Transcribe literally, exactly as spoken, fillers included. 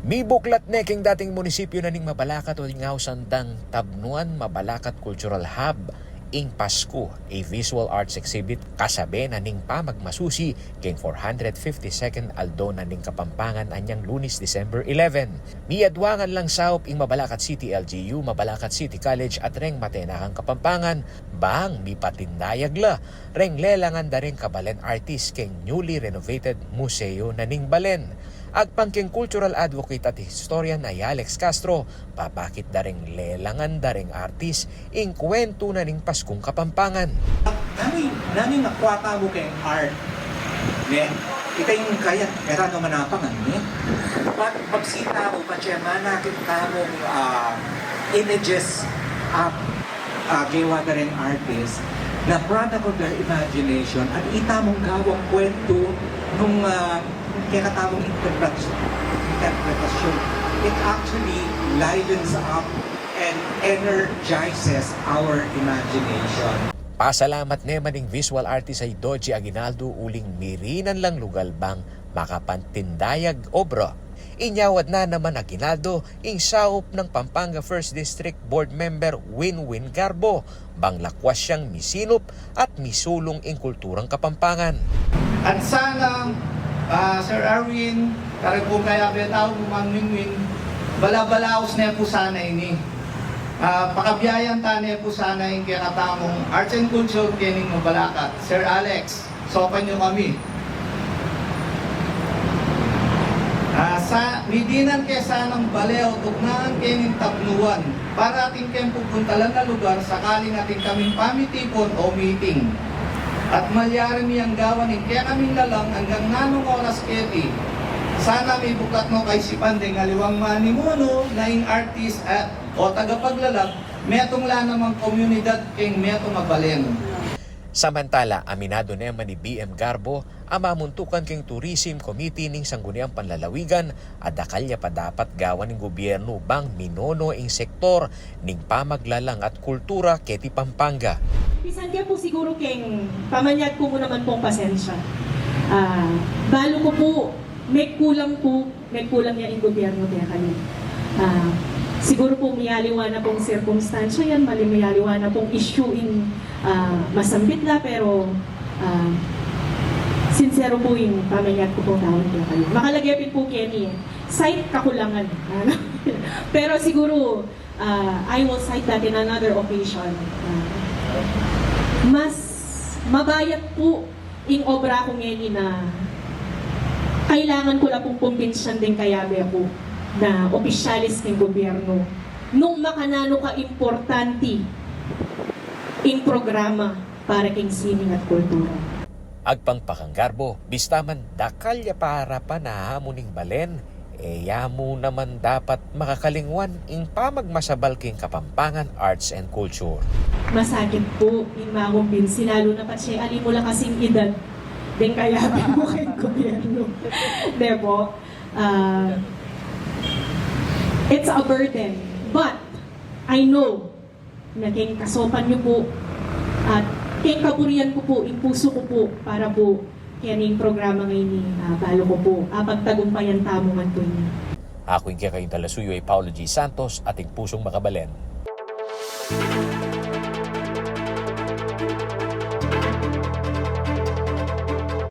Mibuklat ne king dating munisipyu na ning Mabalacat o ing ausan dang Tabnuan Mabalacat Cultural Hub ing Pasku, a visual arts exhibit kasabe na ning pamagmasusi king four hundred fifty-second aldo na ning Kapampangan anyang Lunes, December eleven. Miyaduangan lang saup ing Mabalacat City L G U, Mabalacat City College at reng Matenakang Kapampangan bang mipatindayag la reng lelangan da reng kabalen artist king newly renovated museo na ning balen. Agpang king cultural advocate at historian a i Alex Castro, papakit da reng lelangan da reng artist ing kwentu na ning Paskung Kapampangan. Nanu, nanu ing akua tamu keng art, ne? Ita ing kaya, kaya tamu manapangan, ne? Pag magsita mu, patse manakit tamu, ah, images, ah, ah, gewa da reng artist na product of their imagination, at ita mung gawang kwentu nung, ah, kekatamung interpret-, interpretasyon. It actually livens up and energizes our imagination. Pasalamat ne man ing visual artist a i Doji Aguinaldo uling mirinan lang lugal bang makapantindayag obra. Inyawad na naman Aguinaldo ing saup nang Pampanga First District Board Member Winwin Garbo bang lakwas yang misinup at misulung ing kulturang Kapampangan. At sana, ah, Sir Arwin, kareng kayabe tau mu, Mang Winwin, bala-balaus ne pu sana ini. Ah, pakabiayan ta ne pu sana ing kekatamung arts and culture kening Mabalacat. Sir Alex, saupan yu kami. Ah, sa, midinan ke sanang bale o tugnangan kening Tabnuan para atin keng pupuntalan a lugar sakaling atin kaming pamitipun o meeting. At malyari mi yang gawan ing kekaming lalang anggang nanung oras keti. Sana mibuklat no kaisipan deng aliwang manimunu na ing artist at o tagapaglalang metung la namang komunidad keng metung a balen. Samantala, aminadu ne man i B M Garbo a mamuntukan king Tourism Committee ning Sangguniang Panlalawigan a dakal ya pa dapat gawan ning gobyernu bang minono ing sektor ning pamaglalang at kultura keti Pampanga. Pisan ke pu siguru keng pamanyag ku mu naman pung pasensya. Ah, balu ku pu, megkulang pu, megkulang ya ing gobyernu kekami. Ah, siguru pu miyaliwa na pung sirkumstansya yan, mali miyaliwa na pung issue ing, ah, masambit la, pero, ah, sinsero pu ing pamanyag ku pung tawag kekami. Makalage pin pu keni e, slight kakulangan. Pero siguru, ah, I will cite that in another occasion. Ah, mas mabayat pu ing obra ku ngeni na kailangan ku la pung kumbinsyan deng kayabe ku na opisyales ning gobyernu nung makananu ka importante ing programa para king sining at kultura. Agpang pa kang Garbo, bista man dakal ya pa arapan a amu ning balen, e ya mu naman dapat makakalingwan ing pamagmasabal king Kapampangan arts and culture. Masakit pu ing makumbinsi, lalu na patse ali mu la kasing edad deng kayabe mu keng gobyernu. Di ba? Ah, it's a burden. But I know na keng kasaupan yu pu at keng kaburian ku pu, ing pusu ku pu para pu kening programa ngeni, ah, balu ku pu, ah, pagtagumpayan tamu ngan pu ini. Aku ing kekayung talasuyu a i Paulo G Santos, ating pusung makabalen.